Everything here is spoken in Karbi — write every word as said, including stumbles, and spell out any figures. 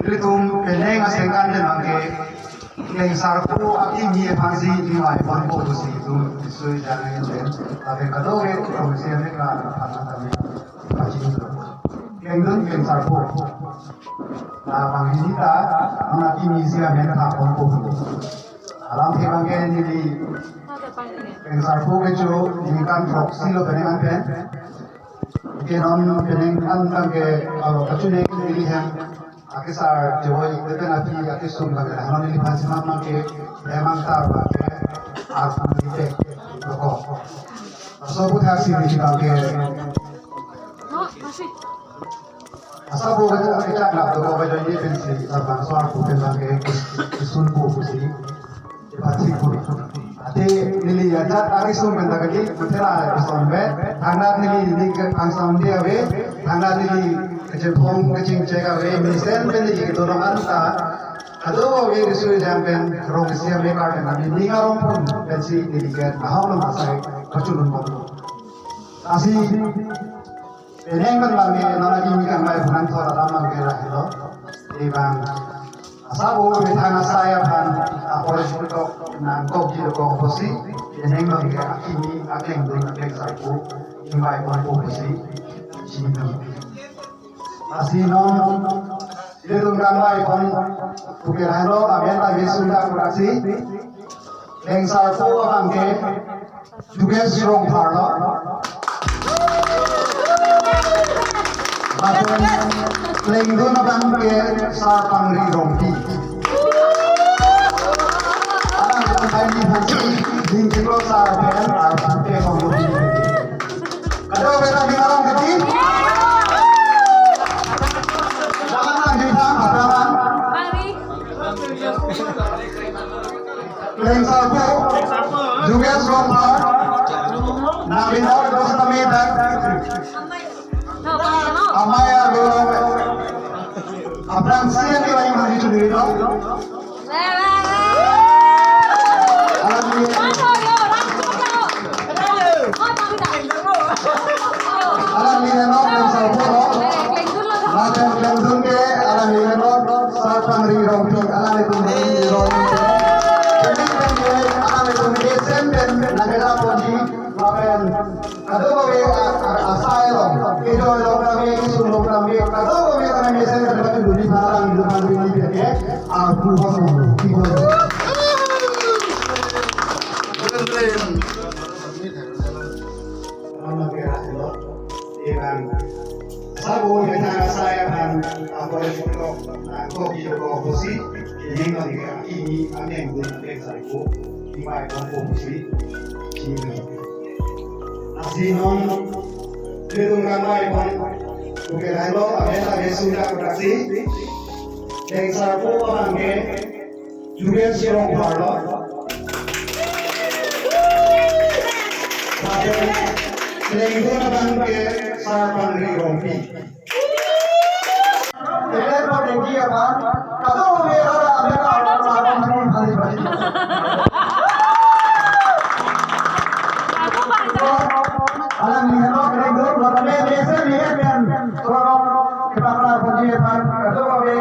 Ilitum penang asengkan pen abangke Klengsarpo akimi aphansi ingvai ponpo pusi itum isui jangan pen. Tapi kadokave komisi ame kan aphan kami pachini. Klengdun Klengsarpo. Nah, banghini ta, anak akimi si amen tha ponpo. Alamthe abangke neli Klengsarpo kecho ningkan throksi lo penang pen. Ke non penang an abangke alo kachune neli hem akesar joi deken api akesung abangke non neliphan si mama ke emang tar abangke arpang ite loko. Aso puthaksi neli abangke. Asabo kechak lap do ko joi pensi labangso arpu pen abangke kesunpo pusi. Pachik puri. Ate neli ajat akesung pen ta kali, methela le kosonve, thangnat neli neli ke angsam de ave, thangnat neli kechepong kechingchek ave, mesen pen neli ketolong anta, kadokave risui jang pen rong isi ame kar pen neli ning arong pon pensi neli ke ahok lo asai pachulun bom. Lasi penang pen abangke non akimi kangmai aphan thor alam abangke lahelo. Ibang asabo methang asai aphan apor tok nangkok ji tok pusi penang abangke akimi aklengdun Klengsarpo ingvai ponpo pusi. Chini. Lasi non ilitum kangmai pon puke lahelo amen ta visu da kurasi. Klengsarpo abangke Jugesh Rongphar lo. Lapen klengdun abangke Sarpangri Rongpi. Alang kaini phansi dingkilo sar pen arpang pe kong lo. Kadokave ta ning arong kiti. Jangan lagi tang apa. Klengsarpo, Jugesh Rongphar, nang bidar dos kami dak. Amai ago, aphrang siang di lain hari tu diri tau. Alam ni, alam ni, no, Klengsarpo, no. Lapen klengdun ke, alam ni, no, Sarpangri Rongpi, alam ni, alam ni, alam ni, alam ni, alam ni, alam ni, alam ni, lapen kadokave a, a, asai along, kejoi along kami, kesung along kami, kadokave kami mesen kami pati duli phalang duli phalang duli phalang, aku hong, aku hong. Mama kira lo, ibang sabo methang asai aphan, apor tok nangkok ji tok pusi, ini abangke akimi aklengdun Klengsarpo ingvai ponpo pusi. Chini. Lasi non ilitum kangmai pon puke lahelo amen ta visu da kurasi. Klengsarpo abangke Jugesh Rongphar lo. Lapen klengdun abangke Sarpangri Rongpi. Ele pa degi apa? Kado me ara ame ka ara sa ko mani bhari bhari. Alang ni helo klengdun, lapen me mesen me pen. Koro kepala pagi apa? Kado me